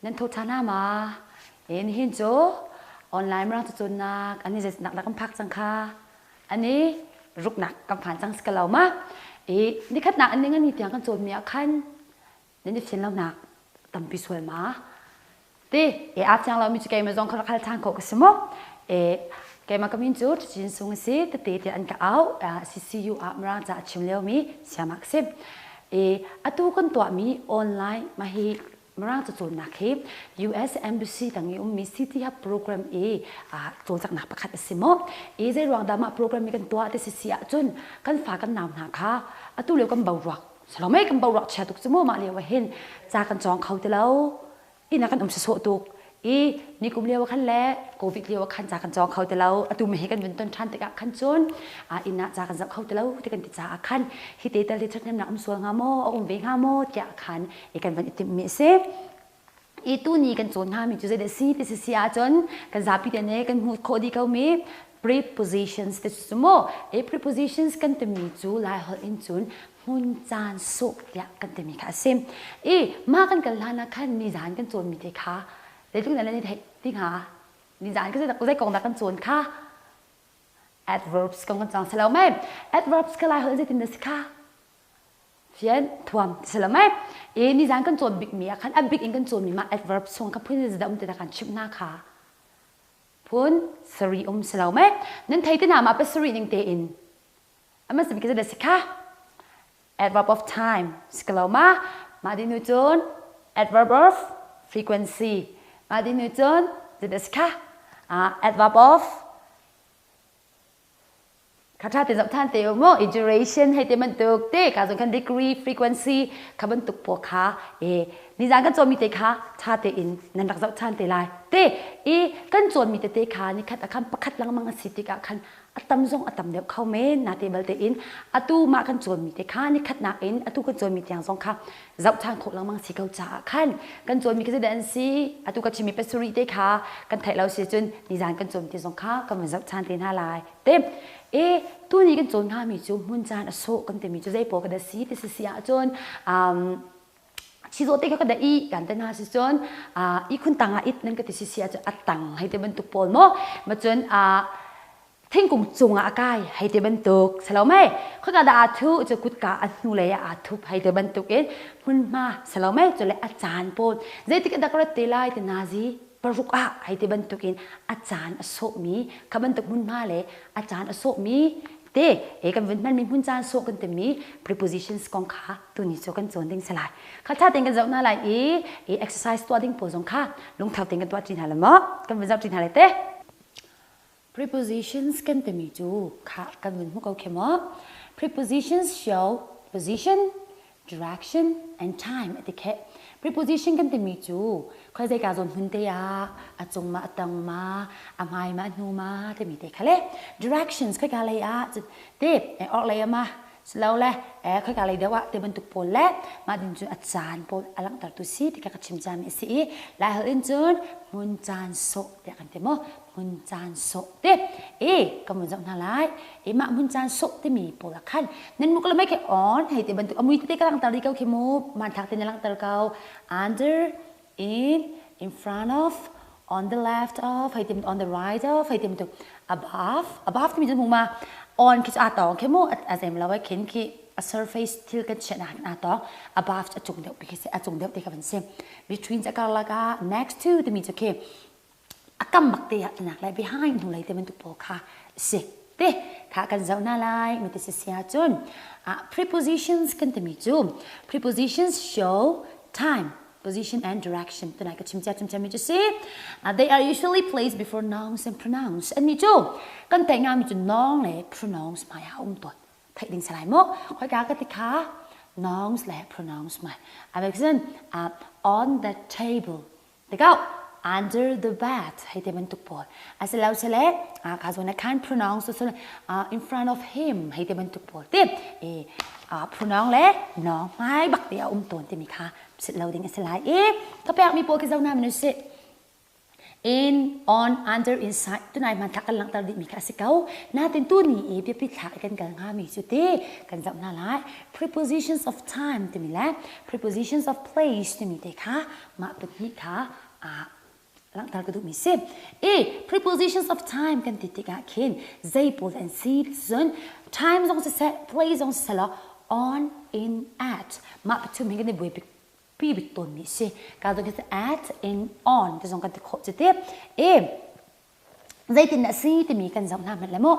Nan tho ṭhan hna ma? E nihin cu online mirang cacawnnak an i zeizatnak dah kan phak cang kha? An i ruknak kan phan cang si ko lo ma? E nikhatnak an ning ani tiang kan cawnmi ah khan nan i fian lonak tampi sual ma? Ti e aa fiang lomi cu keimah zong kha rak hal ṭhan khawh ka si mu. E keimah ka min cu Ṭacin Sung a si, tete tiah an ka auh. CCU ah Mirang ca a chim liomi siamah ka si. E atu kan tuahmi online mah hi Mirang cacawnnak hi US Embassy tang i ummi City Hub program i cawlcanghnak pakhat a si maw? I zei ruang dah mah program hi kan tuah ti si si ahcun kan fa kan nau hna kha atu lio kan boruak salomei kan boruak chia tuk cu mu mah lio ah hin ca kan cawng kho ti lo inn ah kan um sawsawh tuk i nikum lio ah khan le covid lio ah khan ca kan cawng kho ti lo atu mi he kan vun ton ṭhan tikah khan cun inn ah ca kan zoh kho ti lo ti kan ti caah khan hi te tal hi ṭhathnemnak um sual hnga maw a um ve hnga maw tiah khan i kan van i timhmi a si. I tuni kan cawn hngami cu zeidah si ti si si ahcun kan zapi te nih kan hmuh khawh dih komi prepositions ti cu mu. I prepositions kan timi cu Lai holh in cun hmun caan sawh tiah kan timi kha a si. I mah kan kal hlan ah khan nizan kan cawnmi te kha zeitluk nan i theih ti hnga? Nizan ka zei kong dah kan cawn kha? Adverbs kong kan cawng si lo mei? Adverbs ka Lai holh zeitin dah si kha? Fian thuam ti si lo mei? I nizan kan cawn bikmi ah khan a bik in kan cawnmi mah adverb chung kha phun zeidah um ti dah kan chimh hna kha? Phun sarih um si lo mei? Nan thei te hna ma pasarih ning tein? Ama si bik zeidah si kha? Adverb of time si ko lo ma? Mah dih nu cun adverb of frequency. Mah dih nu cun zeidah si kha? Adverb of Kha ṭha te zoh ṭhan te u mu. Duration hei te bantuk te ka zong khan degree frequency kha bantuk pawl kha e nizan kan cawnmi te kha ṭha tein nan rak zoh ṭhan te lai. Te i kan cawnmi tete kha nikhat ah khan pakhat lengmang a si tikah khan a tam zong a tam deuh kho men na te balte in atu mah kan cawnmi te kha nikhatnak in atu kan cawnmi tiang zong kha zoh ṭhan khawh lengmang si ko caah khan kan cawnmi khi zeidah an si atu ka chimmi pasarih te kha kan theih lo si cun nizan kan cawn ti zong kha kan vun zoh ṭhan te hna lai te e tuni kan cawn hngami cu hmun caan a sawh kan timi cu zei pawl ka dah si ti si si ahcun chizawh te kha ka dah i kan te hna si cun ihkhun tang ah it nan ka ti si si ahcun a tang hei ti bantuk pawl maw ma cun thingkung cungah a kai hei ti bantuk salo mei khoika dah aa thu cu kutka a hnulei ah aa thup hei ti bantuk in hmunhma salo mei cu le a caan pawl zeitik dah ka rat te lai ti nazi paruk ah hei ti bantuk in a caan a sawhmi kha bantuk hmunhma le a caan a sawhmi te he kan vun hmanmi hmun caan sawh kan timi prepositions kong kha tuni cu kan cawn ding si lai kha tha tein kan zoh hna lai i i exercise tuah ding pawl zong kha lungtho tein kan tuah ṭi hna lai maw kan vun zoh ṭi hna lai te Prepositions kan timi cu kha kan vun hmu ko khi maw? Prepositions show position, direction and time a ti kheh. Preposition kan timi cu khoi zeika zawn hmun te ah a cung ma a tang ma a hmai ma a hnu ma timi te kha le directions khoika lei ah te orh lei ah ma silole khoika lei deuh ah ti bantuk pawl le mah ding cun a caan pawl a langhtertu si ti kha ka chim cami a si i Laiholh in cun hmun caan sawh tiah kan ti maw hmun caan sawh ti e ka mun zoh hna lai e mah hmun caan sawh timi pawl ah khan nan muk le mei khi on hei ti bantuk a mui tete ka langhter rih ko khi mu hmanthlak te na langhter ko under in in front of on the left of hei ti on the right of hei ti bantuk above above timi cu hmu ma on khi cu aa tawng khi mu a zem lo ai khin khi a surface thil kan chiah nak aa tawng above cu a cung deuh khi si a cung deuh te kha van si between cu a karlak ah next to timi cu khi a kam bak te ah tinak lai behind hnu lei te bantuk pawl kha si te kha kan zoh na lai mi te si sia cun prepositions kan timi cu prepositions show time position and direction tunai ka chim cia chim cia mi cu si they are usually placed before nouns and pronouns an ni cu kan theih nga mi cu noun le pronouns hmai ah um tawn theih ding salai mu khoi ka ka ti kha nouns le pronouns mai avek sin on the table Tikah under the bed hei te bantuk pawl asilo sile kha zawn khan pronoun so in front of him hei te bantuk pawl te e pronoun le noun hmai bak te a um tawn timi kha sit lo ding a si lai i ka pek mi pawl khi zo na manu si. In, on, under, inside tunai hmanthlak kan langhter dihmi kha a si ko. Natin tuni i biapi thlak i kan kal hngami cu ti kan zoh hna lai. Prepositions of time timi le prepositions of place timi te kha mah pahnih kha langhter ka duhmi si. I prepositions of time kan ti tikah khin zei pawl an si cun time zong siseh, place zong siseh law on, in, at mah pathum hi kan i buai pi bik tawnmi si. Ka zong khi at, in, on ti zong kan ti khawh cu ti. E zeitin dah si timi kan zoh hna hmanh le mu.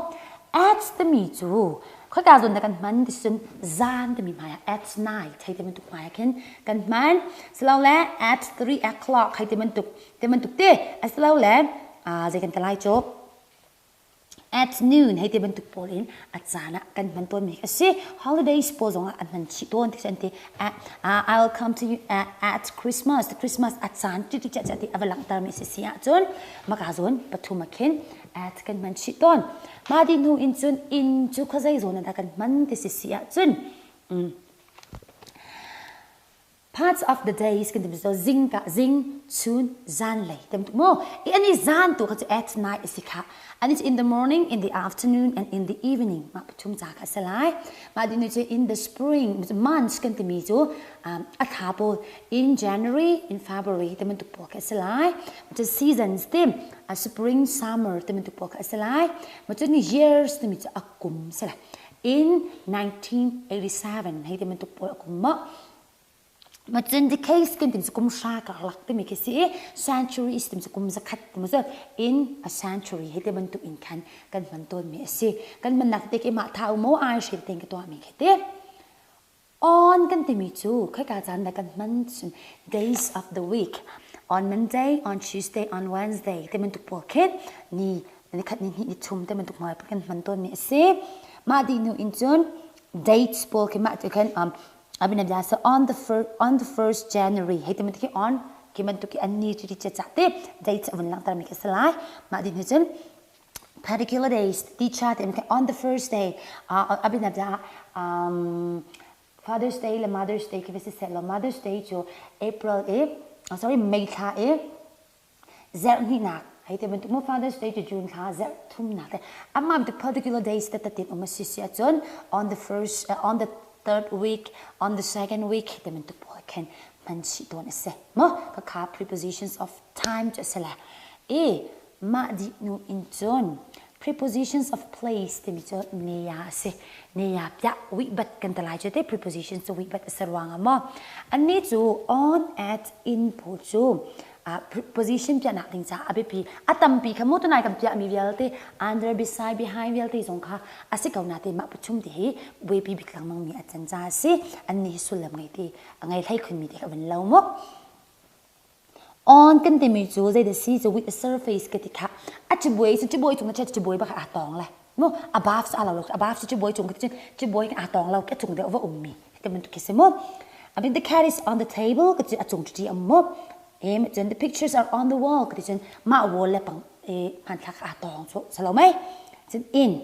At timi cu khoika zawn dah kan hman ti cun zan timi hmai ah at night hei ti bantuk hmai ah khin kan hman. Silole at 3 o'clock hei ti bantuk ti bantuk te. Asilole zei kan ti lai cu At noon hei ti bantuk pawl in a caan ah kan hman tawnmi a si. Holidays pawl zongah an hman chih tawn ti an ti. I'll come to you at Christmas. The Christmas a caan ti ti ti a va langhtermi si si ahcun maka zawn pathum ah khin at kan hman chih tawn. Mah ti hnu in cun inn cu khuazei zawn ah dah kan hman ti si si ahcun Parts of the days kan ti so zing ka zing chun zanlei tem tu mo i ani zan tu kha chu at night si kha and it's in the morning in the afternoon and in the evening ma pathum cha kha salai ma di nu chu in the spring months kan ti mi chu a tha pawl in January in February te man tu po kha salai ma chu seasons te a spring summer te man tu po kha salai ma chu ni years te mi chu akum salai in 1987 hei te man tuk pawl akum ma Macun the case kan tim cu kum hra karlak timi khi si i century is tim cu kum zakhat timi cu in a century hi te bantuk in khan kan hman tawnmi a si. Kan hmannak te khi mah tha mo ai hrin ten ka tuahmi khi te. On kan timi cu khoika caan dah kan hman cun days of the week on Monday, on Tuesday, on Wednesday te bantuk pawl khin ni ni khat ni hnih ni thum te bantuk hmai kan hman tawnmi a si. Mah dih hnu in cun dates pawl khi mah cu khan abinabia so on the first on the first January hei ti bantuk on khi bantuk an ni ti ti cha te dates a vun langhter mi khi si lai. Mah dih hnu cun particular days teacher te on the first day abinabia Father's Day le Mother's Day khi va si seh law Mother's Day cu April i sorry May thla i zarh hnihnak hei ti bantuk mu Father's Day cu June thla zarh thumnak te amah bantuk particular days te tatin um a si si ahcun on the first on the third week on the second week ti bantuk pawl khin hman chih tawn a si mu ka kha prepositions of time cu a si le i mah dih nu in cun prepositions of place timi cu neya a si neya piah wihbat kan ti lai cu te prepositions cu wihbat a si ruang ah maw annih cu on at in pawl cu position piahnak ding caah a biapi a tampi kha mu tunai kan piahmi vialte under beside behind vialte zong kha a si ko na te mah pathum te hi buaipi bik lengmang mi a can ca a si annih hi sullam ngei ti a ngei hlei khun mi te kha van lo mu On kan timi cu zei dah si cu with a surface ka ti kha a cibuai cu cibuai cung na cibuai bak aa tawng le mu above cu alo lo above cu cibuai cung ka ti cibuai aa tawng lo ka cung deuh va um mi ti bantuk khi si mu I mean the cat is on the table ka ti a cung ti am mu em cun the pictures are on the wall ka ti cun mah wall le pang e hmanthlak aa tawng cu salo mei cun in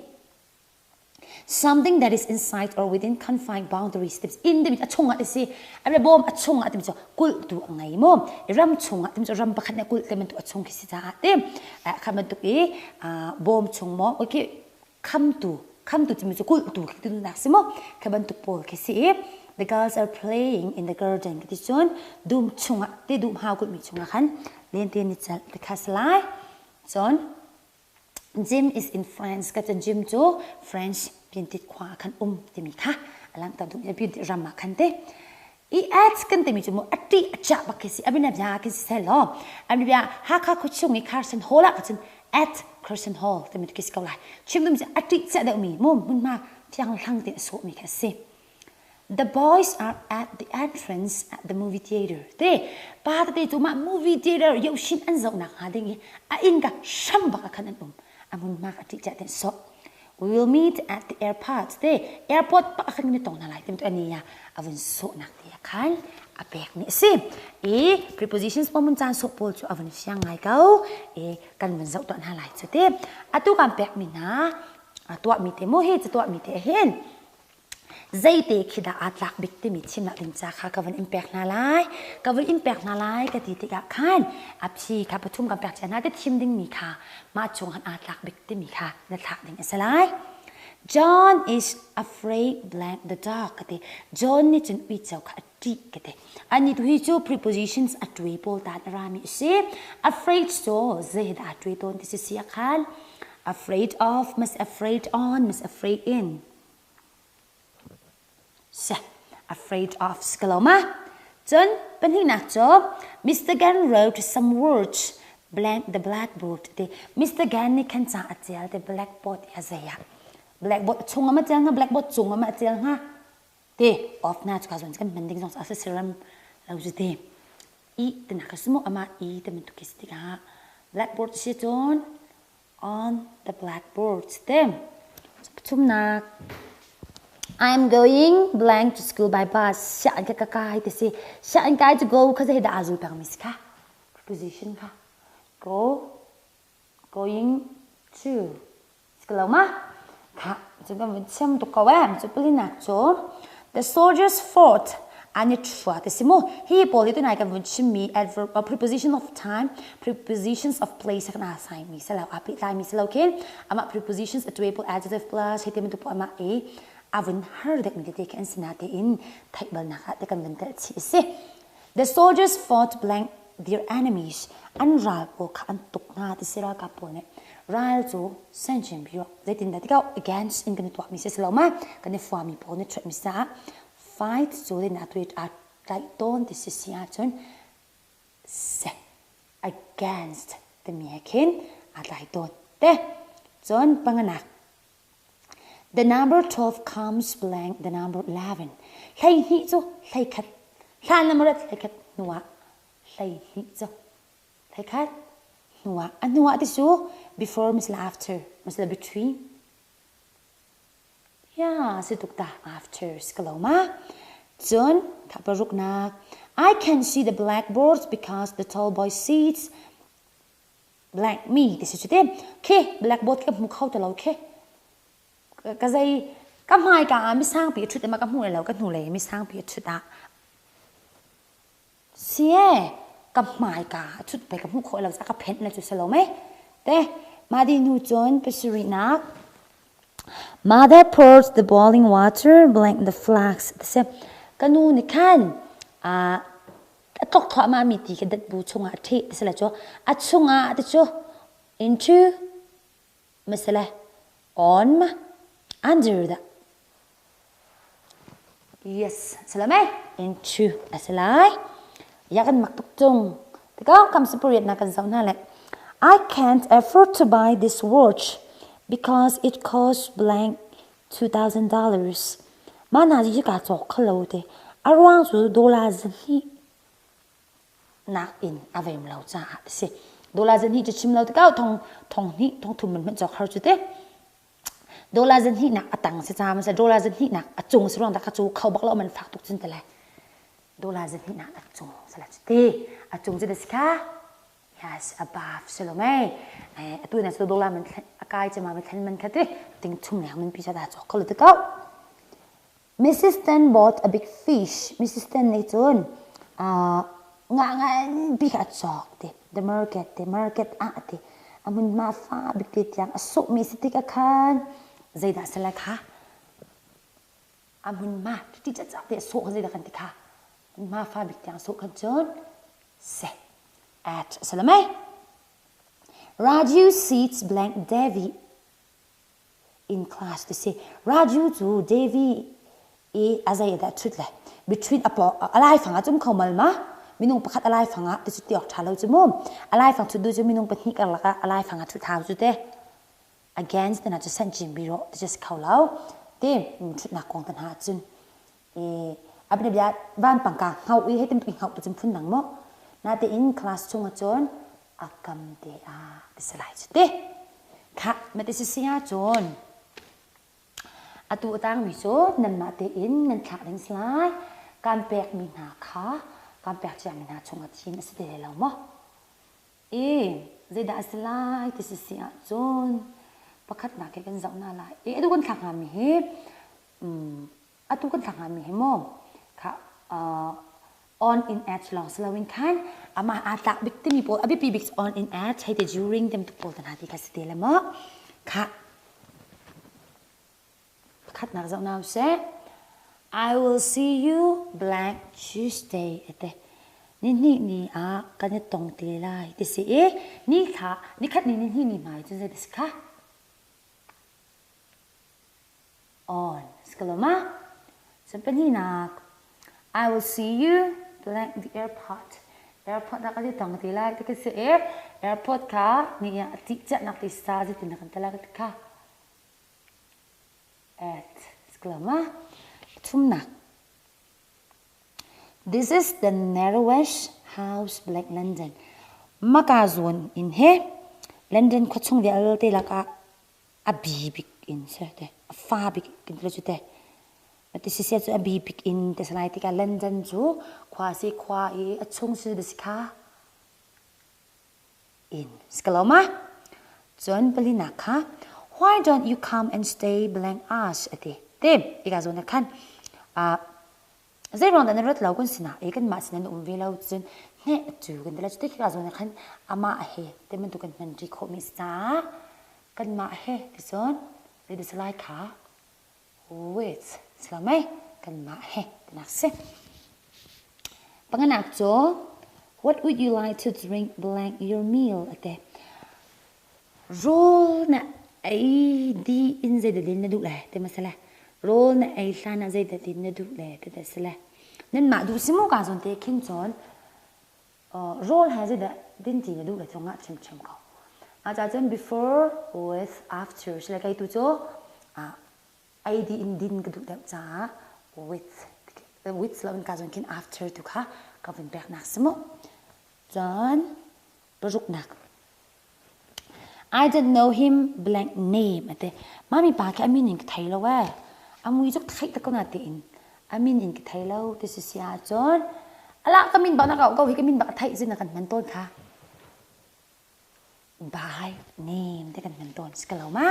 Something that is inside or within confined boundaries tips in timi a chungah ti si a bawm a chungah timi cu kulhtu a ngei mu ram chungah timi cu ram pakhat nih kulh te bantuk a chung khi si caah ti kha bantuk i bawm chung maw okay khamtu khamtu timi cu kulhtu khi ti nak si mu kha bantuk pawl khi si i the girls are playing in the garden ti cun dum chungah ti dum hau kulhmi chungah khan lente ni cel ti kha si lai cun Jim is in France ka cun Jim cu French pintit khua ah khan um timi kha a langhter duh mi pintit ram ah khan te i ads kan timi cu mu a ṭih a cah bak khi si abina bia khi si seh law abina bia Hakha khuachung i Carson Hall ah ka cun at Carson Hall timi khi si ko lai chim dum cu a ṭih cah deuh mi mu hmunhma fiang hlang te a sawh mi khi a si The boys are at the entrance at the movie theater. Te pa tete cu mah movie theater yoshin an zohnak hnga ding i a inn ka hram bak ah khan an um. A hmunhma ka ṭih ciah ten so. We will meet at the airport. Te airport pak ah khan kan i tong hna lai tim tu ani ah a vun sawhnak te ah khan a pek mi a si. I prepositions pawl mun caan sawh pawl cu a vun fiang ngai ko. I kan vun zoh tuah hna lai cu te. Atu kan pek mi hna tuah mi te mu hi cu tuah mi te hin. Zeite khi dah aa tlak bik timi thimnak ding ca kha ka vun in pek hna lai. Ka vun in pek hna lai ka ti tikah khan a phi kha pathum kan pek cia hna te thim dingmi kha mah chung han aa tlak bik timi kha na thlak ding a si lai. John is afraid blank the dog ka ti. John nih cun uico kha a ṭih ka ti. Ani tu hi cu prepositions a ṭuai pawl ta a rami a si. Afraid cu zei dah a ṭuai tawn ti si si ah khan afraid of mas afraid on mas afraid in. Si afraid of si ko lo ma? Cun pahnihnak cu Mr. Gan wrote some words blank the blackboard ti. Mr. Gan nih khan ca a tial ti blackboard i a zei ah blackboard chung ah ma tial hnga blackboard cung ah ma tial hnga te off na chu ka zon kan hman ding zong asa siram lo zu te i te nak sumo ama i te man tu kis tikah blackboard si cun on the blackboard te pathumnak I'm going blank to school by bus sia an ka kai te si sia an kai to go kha zai da azul pang mi si kha preposition kha go going to Siklo ma? Kha, cu kan vun chim tuk ko eh. Cu palinak cu the soldiers fought an i thua ti si mu. Hi pawl hi tunai kan vun chimmi adverb uh, preposition of time, prepositions of place kan assign mi selo a pehtlai mi selo khin amah prepositions a tuai pawl adjective plus hi te bantuk pawl amah i a vun har dek mi tete khi an si na te in theih balnak ah te kan vun telh chih a si. The soldiers fought blank their enemies. An ral pawl kha an tuk hna ti si ralkap pawl nih. Ral cu sanchin pio zeitindah ti ko against in kan i tuahmi si lo ma kan i fuami pawl nih ṭhuatmi sa fight cu zeitindah tu aa tlaih tawn ti si si ahcun se against timi he khin aa tlai tawn te. Cun panganak The number 12 comes blank the number 11. 12 cu 11. Hlan na rat 11 hnuah 12 cu 11 hnuah. A hnuah ti cu before misla after misla between. Ya, si tuk ta after si ko lo ma. Cun tha paruknak I can see the blackboards because the tall boy seats blank mi ti si cu te khi blackboard ka hmu kho ti lo khi ka zei ka hmai ka ah misang pi thut ma ka hmu lo ka hnu lei misang pi thut ah sie ka hmai ka thut pe ka hmu kho lo ka phenh le chu selo me te ma di nu chon pasuri nak Mother pours the boiling water blank the flax se kanu ni khan a A tlok thluahmahmi ti khi datbu chungah a ṭheh ti si le cu a chungah ti cu into masale on ma under the yes salame into a si lai ya kan mak tuk tung tikah kam sapariat na kan zoh hna le I can't afford to buy this watch because it costs blank $2,000. Mah hna hi kaa cawk kho lo te. A ruang cu dollar zahnih nak in a vem lo caah a si. Dollar zahnih cu chim lo tikah thong thong hnih thong thum man hmanh cawk har cu te. Dollar zahnih nak a tang si ca ma dollar zahnih nak a cung si ruang dah ka cu kho bak lo man fak tuk cun te lai. Dollar zahnih nak a cung sala cu te. A cung cu da si kha Yes, above salome. Atu na cu dollar man a kai chama man thlen man kha ti ting thum leng man pi cha da chok kholo te ko. Mrs. Tan bought a big fish. Mrs. Tan nih cun nga ngan pi kha a cawk ti. The market ti market ah ti. Amun ma fa bik te tiang a suh mi si tik a khan zeidah sala kha amun ma ti cha cha te suh kha zeidah kan ti kha ma fa bik tiang suh khan cun seh at salamai Raju seats blank Devi in class to say Raju cu Devi i a zei dah thut le between a alai fang ah cum kho mal ma minung pakhat alai fang ah ti cu tiok tha lo cu mu alai fang thut du cu minung pahnih karlak ah alai fang ah thut hau cu te against te na cu san chin bi ro ti cu si kho lo te thutnak kong te hna cun abina bia vanpang ka hngau i hei timtuk hngau tu cun phun dang maw natein class chung ahcun a kam te ah ti si lai cu te kha ma ti si si ahcun atu a tangmi cu nanmah tein nan thlak ding si lai kan pekmi hna kha kan pek ciami hna chungah thim a si te lo maw i zeidah a si lai ti si si ahcun pakhatnak he kan zoh hna lai i atu kan thlak hngami hi. Atu kan thlak hngami hi mu kha on in at lawng si loin khan amah aa tlak bik timi pawl a biapi bik on in at hei te during tem tuk pawl te hna ti kha si te le maw kha pakhatnak zoh na seh. I will see you blank Tuesday ate ni hnih ni ah kan i tong te lai ti si i ni thla ni khat ni ni hnih ni hmai cun zei ti si kha on. Skaloma. Cun pahnihnak, I will see you blank the airport. Airport ah kan i tong ti lai ti ka si i airport kha ni ah a ciahnak ti sa zeitin kan ti lai ka ti kha. At skaloma. Thumnak. This is the narrowest house blank London. Maka zawn in he London khuachung vialte lakah a bi bik in si te a fa bik in te cu te ti si sia cu a bi bik in te salai tikah London cu khua si khua i a chung si si kha in skaloma cun palinak kha why don't you come and stay blank us ati te ika zawn khan Zeiruang dah na rat lo kan sinah i kanmah sinah na um ve lo cun hneh cu kan ti lai. Cuti khi zawn ah khan amah he ti bantuk kan hman ṭi khawhmi a si caah kanmah he ti cun zei si lai kha with si lo mei kanmah he tinak si. Panganak cu what would you like to drink blank your meal ate. Rawl na ei dih in zeidah din na duh le ti ma si le rawl na ei hlan ah zeidah din na duh le ti dah si le nanmah duh si mu ka zawn te khin cun rawl he zeidah din ti na duh le cu ngah chimchim ko. Aca cun before with after si le kei tu cu ei dih in din ka duh deuh caah with with lo in ka zawn khin after tu kha ka vun peknak si mu. Cun paruknak I don't know him blank name ate mami pa khi amin in ka thei lo eh amui cu theih tak ko na tiin amin in ka thei lo ti si si ahcun ala ka min bak na ko hi ka min bak theih zin na kan hman tawn kha by name te kan hman tawn si ka lo ma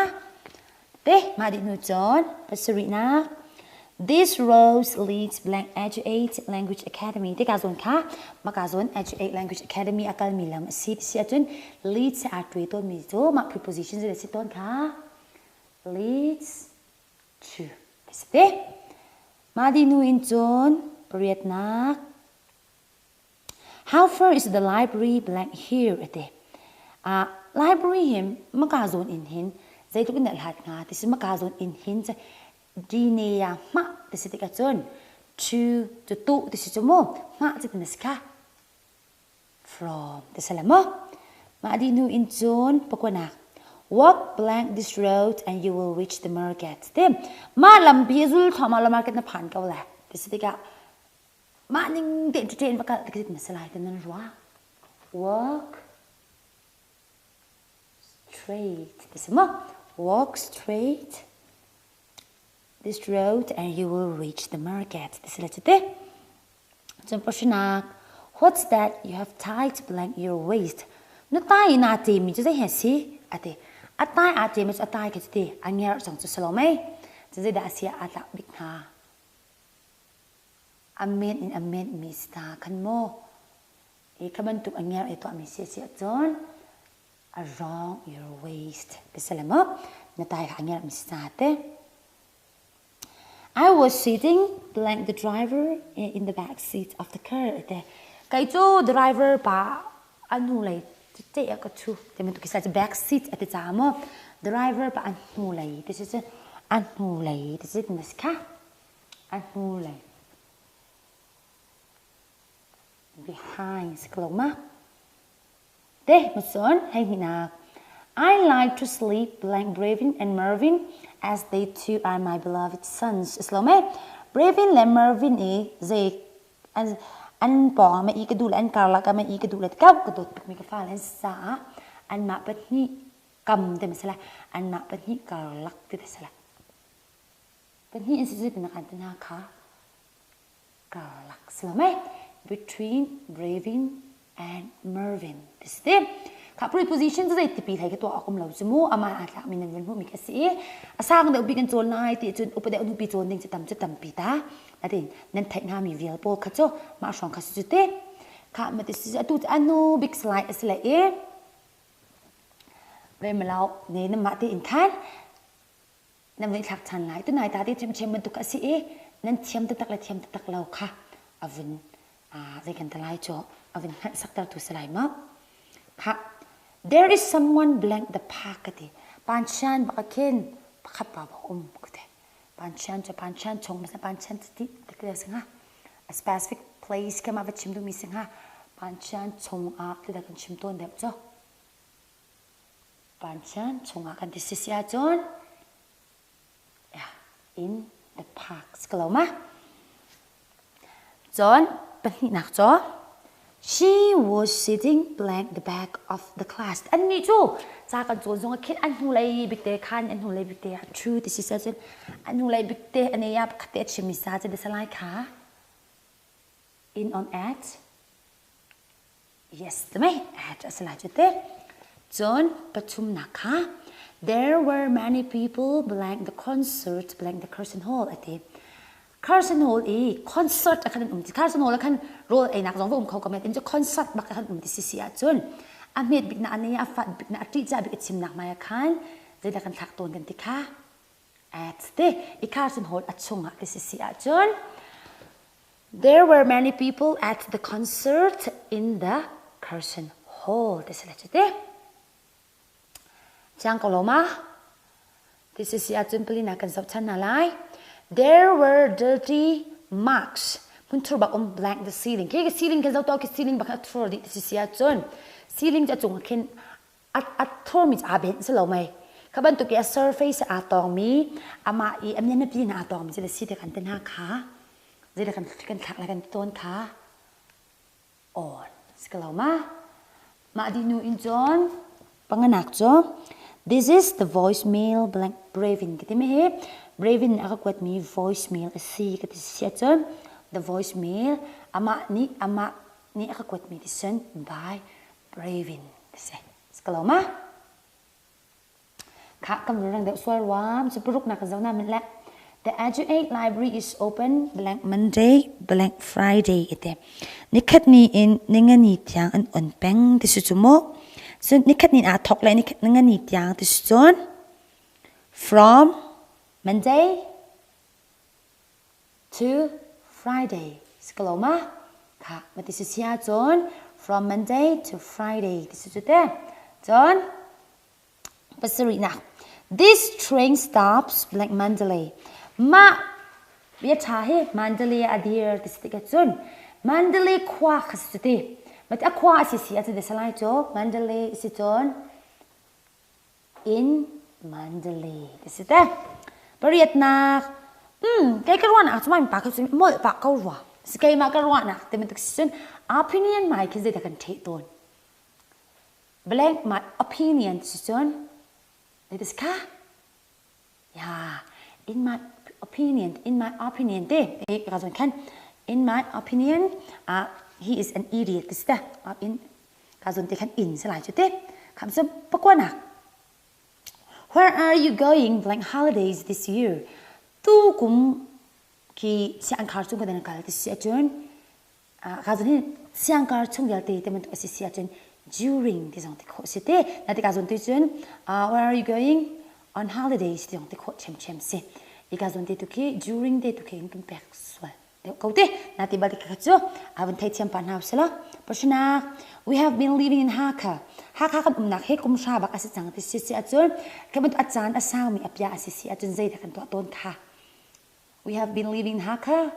Te mah dih hnu cun pasarihnak This road leads blank Eduate Language Academy te ka zawn kha maka zawn Eduate Language Academy a kalmi lam a si ti si ahcun leads aa ṭuai tawnmi cu mah preposition zei si tawn kha leads to ti si te. Mah dih hnu in cun pariatnak How far is the library blank here ati. Library hi maka zawn in hin zeitluk in dah hlat hnga ti si maka zawn in hin dine ya hma ti si tikah cun to cu tu ti si cu mu hma cu ti na si kha from ti si le mu mah dih hnu in cun pakuanak walk blank this road and you will reach the market ti mah lampi zul thluahmah la market na phan ko le ti si tikah Mah ning tein ṭe in va kal ti na si lai ti nan ruah. Walk straight ti si maw? Walk straight this road and you will reach the market ti si le cu ti. Cun pashinak what's that you have tied blank your waist. Na tai in aa cemi cu zei he si? Ati. A tai aa cemi cu a tai khi cu ti. A ngerh zong cu si lo mei. Cun zeidah a si ah aa tlak bik hnga? A men in a menmi si hna khan maw i kha bantuk a ngerh i tuahmi si a si ahcun around your waist ti si le maw na tai kha a ngerhmi si hna te. I was sitting blank the driver in the back seat of the car te. Kei cu driver pa a hnulei te ah ka ṭhu ti bantuk khi sa back seat a ti caah maw driver pa a hnulei ti si cu a hnulei ti si na si kha. A hnulei behind si ko ma? Te mason hei hinak I like to sleep blank Bravin and Mervin as they two are my beloved sons. Islo me Bravin le Mervin i zei an an pawng ma i ka duh le an karlak ah ma i ka duh le kau ka dawt tuk mi ka fale an sa ah anmah pahnih kam te ma sala anmah pahnih karlak ti te sala Pahnih in si na kan ti hna kha karlak si lo mei between Bravin and Mervin ti si ti. Kha preposition cu zei tipi hlei ka tuah awk um lo cu mu amah aa tlakmi nan vun hmuhmi kha si i a sang deuh bik in cawn lai ti cun upa deuh nupi cawn ding cu tam cu tampi ta. Natin nan theih hngami vial pawl kha cu mah hrawng kha si cu te. Kha ma ti si atu cu anu big slide a si le i Remalau ne nan mah tein khan nan vun i thlak ṭhan lai. Tunai ta te ṭhiamṭhiam bantuk a si i nan thiam taktak le thiam taktak lo kha a vun zei kan ti lai cu a vun hngalh saktertu si lai maw? Kha there is someone blank the park ka ti. Panchian baka khin pakhat pa bak um ka ti. Panchian cu panchian chung masa panchian ti ti ti si hnga. A specific place ke ma va chim duhmi si hnga. Panchian chung ah ti da kan chim tawn deuh cu. Panchian chungah kan ti si ahcun in the park si ko ma? Cun pahnihnak cu She was sitting blank the back of the class. Annih cu ca kan cawn zong ah khin an hnulei bikte khan an hnulei bikte ah ṭhu ti si cun an hnulei bikte an ei ah pakhat te a chimmi sa cu biasa lai kha in on at Yes, mei at a si lai cu te. Cun pathumnak kha There were many people blank the concert blank the Carson Hall a ti. Carson Hall i concert a khan an um ti. Carson Hall a khan rawl einak zong va um kho ko men. Cu concert bak a khan um ti si si ahcun a hmet bik na a nei a fat bik na a ṭihcah bik a chimnak mai ah khan zeidah kan thlak tawn kan ti kha at te i Carson Hall a chungah ti si si ahcun There were many people at the concert in the Carson Hall. Ti si le cu te. Chiang ko lo ma? Ti si si ahcun palina kan zoh chan hna lai. There were dirty marks. Hmunthur bak um blank the ceiling. Khi ceiling kan zoh to khi ceiling bak a thur dih ti si si ahcun ceiling cu a cung ah khin a thurmi cu aa benh si lo mei. Kha bantuk i a surface aa tawngmi amah i a mianapi in aa tawngmi cu le si te kan te hna kha zeidah kan kan thlak le kan tawn kha on si ko lo ma mah dih nu in cun panganak cu this is the voicemail blank bravin ka ti mi hi bravin a ka kuatmi voicemail a si ka ti si ahcun the voicemail amah nih amah nih a ka kuatmi ti cun by bravin ti si si ko lo ma Khah kan rang deuh sual ruam cu paruk nak zo na min le The Edu 8 library is open blank Monday blank Friday ite nikhat ni in ningani tiang an on peng ti su cu mu cun nikhat ni ah thok le nikhat ningani tiang ti su cun from Monday to Friday sikaloma kha mati si sia cun from Monday to Friday ti su cu te cun Pasarihnak. This train stops blank Mandalay. Mah bia ṭha hi Mandalay ah a dir ti si tikah cun Mandalay khua kha si ti. Mati a khua a si si ahcun salai cu Mandalay si cun in Mandalay ti si te. Pariatnak. Kei ka ruahnak cu mah pa kha cu molh pah ko rua. Si keimah ka ruahnak ti bantuk si cun opinion mai khi zeidah kan ṭheh tawn. Blank my opinion si cun it is kha yeah in my opinion in my opinion te eh ka zon khan in my opinion he is an idiot ti si in ka zon te khan in se lai chu te kham chu pakwanak where are you going blank holidays this year tu kum khi siang khar chung ka dan kal ti si achun Ka zon hi siangkar chung vialte te bantuk a si si ahcun during ti zong ti khawh si te. Na ti ka zon ti cun where are you going on holidays ti zong ti khawh ṭhiamṭhiam si. I ka zon te tu khi during te tu khi in kan pek sual deuh ko te. Na ti bal ti kha cu a vun theithiam pa hna usila. Pasina we have been living in Hakha. Hakha kan umnak hi kum hra bak a si cang ti si si ahcun khi bantuk a caan a saumi a pia a si si ahcun zeidah kan tuah tawn kha. We have been living in Hakha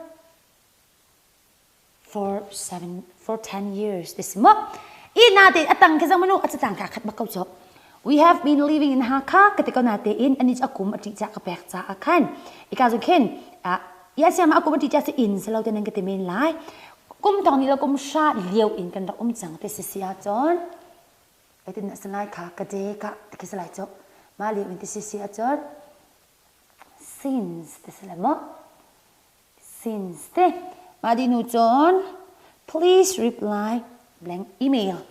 for seven for 10 years this mo i na te atang ke zang manu atang ka khat bak ko chok we have been living in Hakha ka te ko na te in ani akum ati cha ka pek cha akhan ika zu khin a ya siam akum ati cha se in selo te nan ka te men lai kum tong ni lo kum sha liu in kan rak um chang te si sia chon etin na sangai kha ka de ka te ke salai chok ma liu in te si sia chon since te sala mo Since te mah dih hnu cun please reply blank email.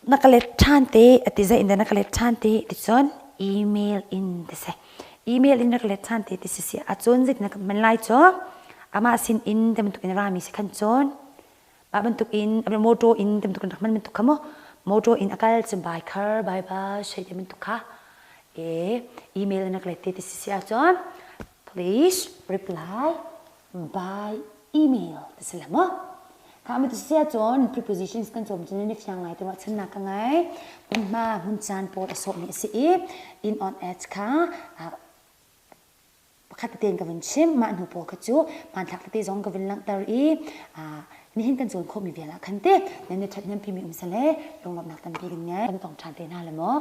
Na ka let ṭhan te a ti zei in dah na ka let ṭhan te ti cun email in ti si. Email in na ka let ṭhan te ti si si ahcun zeitin na ka hman lai cu amah sin in te bantuk in rami si khan cun mah bantuk in motor in te bantuk in rak hman bantuk kha mu motor in a kal cun by car by bus hei te bantuk kha e email in na ka let te ti si si ahcun please reply by email ti si le maw? Kha mi ti cun prepositions kan cawm cun ni fiang lai ti ruahchannak ka ngei. Hmunhma hmun caan pawl a sawhmi a si i in on at kha pakhat tete in ka vun chim mah hnu pawl kha cu hmanthlak tete zong ka vun langhter i nihin kan cawn khawhmi vial ah khan te nan i ṭhathnempi mi um sale lunglawmhnak tampi kan ngei. Kan tong ṭhan te hna le maw?